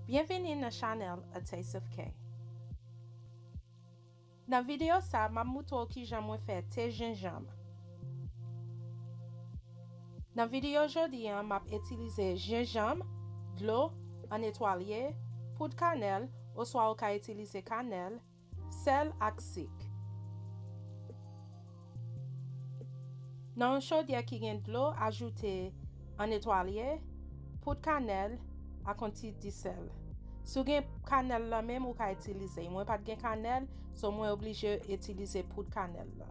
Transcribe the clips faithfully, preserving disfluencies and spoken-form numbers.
Byenvini nan chanèl A Taste of K. Nan videyo sa, m ap moutre w kijan mwen fè te jenjanm. Nan videyo jodi a, m ap itilize jenjanm, dlo, an etwalye, poud kanèl, oswa ou ka itilize kanèl, sèl ak sik. Nan yon chodyè ki gen dlo, ajoute an etwalye, poud kanèl, ak yon ti disèl. Si w gen kanèl lan menm, ou ka itilize. Mwen pa t gen kanèl, so mwen oblije itilize poud kanèl lan.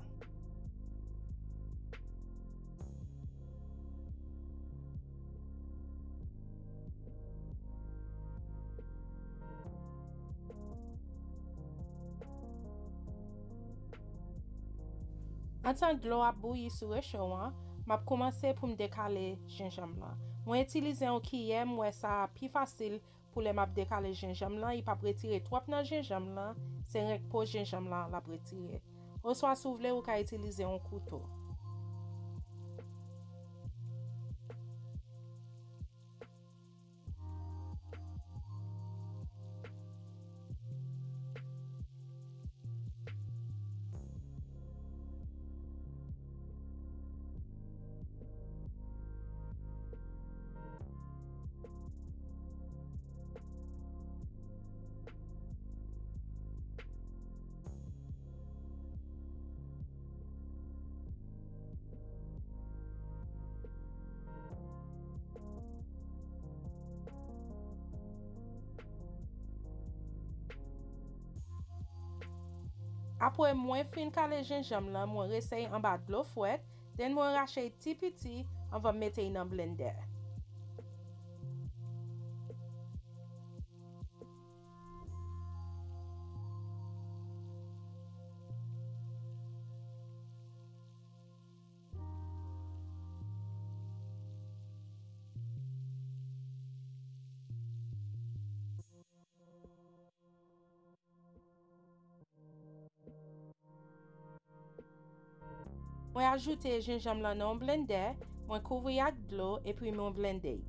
Antan dlo ap bouyi sou recho an, m ap kòmanse pou m dekale jenjanm lan. Mwen itilize yon kiyè, m wè sa pi fasil pou lè m ap dekale jenjanm lan, li p ap retire twòp nan jenjanm lan, se renk po jenjanm lan l ap retire. Oswa si w vle, ou ka itilize yon kouto. Apre mwen fin kale jenjanm lan, mwen resèy anba dlo frèt, then mwen rache l ti piti anvan m mete l nan blendè. Mwen ajoute jenjanm lan nan yon blendè, mwen kouvri ak dlo epi mwen blende l.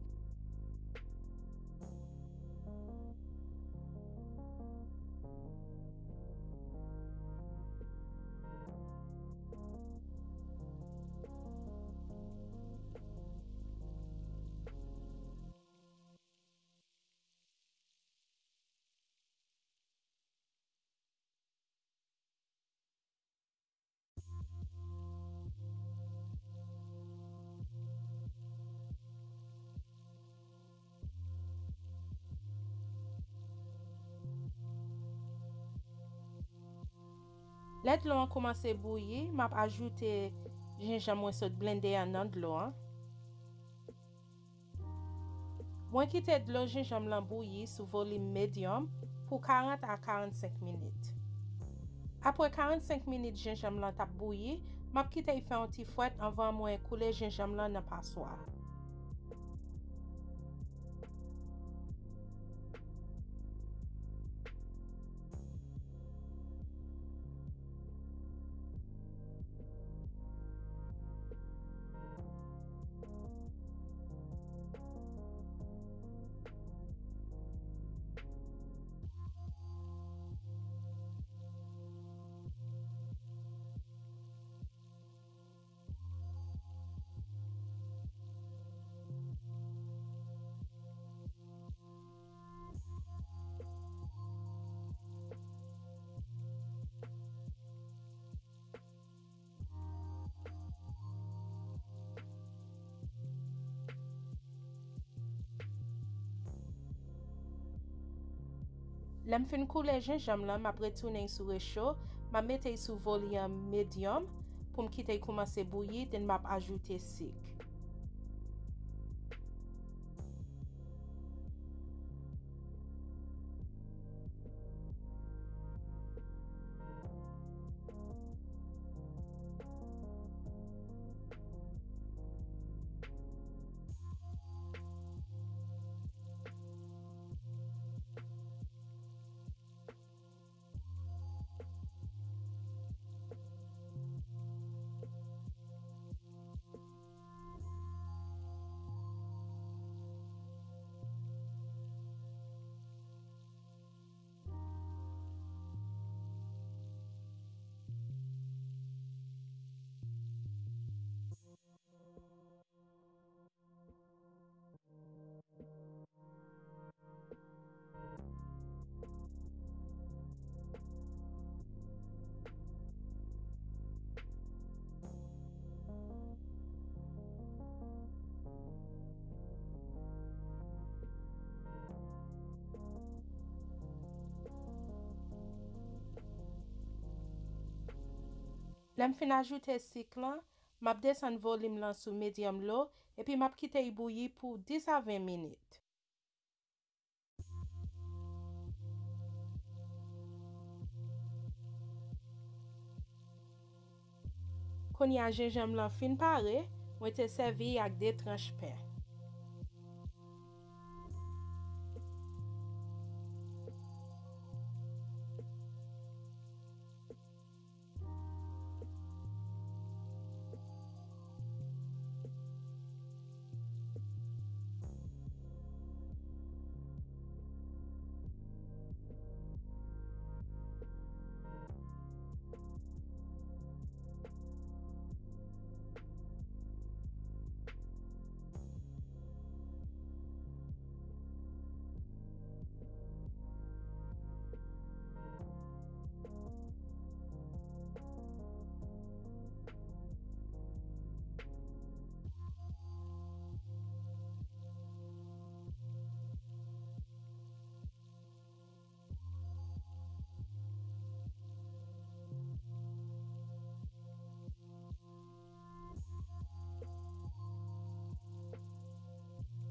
Lè dlo an kòmanse bouyi, m ap ajoute jenjanm mwen sot blende an nan dlo an. Mwen kite dlo jenjanm lan bouyi sou volim medyòm pou karant a karannsenk minit. Apre karannsenk minit jenjanm lan t ap bouyi, m ap kite l fè yon ti fwèt anvan mwen koule jenjanm lan nan paswa. Lè m fin koule jenjanm lan, m ap retounen l sou recho, m ap mete l sou volim medyòm pou m kite l kòmanse bouyi, then m ap ajoute sik. Lè m fin ajoute sik lan, m ap desann volim lan sou medium low, epi m ap kite l bouyi pou dis a ven minit. Kounye a jenjanm lan fin pare, mwen te sèvi ak de tranch pen.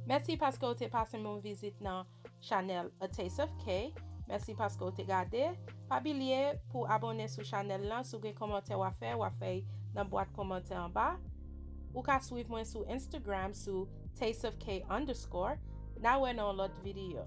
Mèsi paske w te pase m yon vizit nan chanèl A Taste of K. Mèsi paske w te gade. Pa bliye pou abòne sou chanèl lan. Si w gen kòmantè w a fè, w a fè l nan bwat kòmantè anba. Ou ka swiv mwen sou Instagram sou taste of k underscore. N a wè nan yon lòt videyo.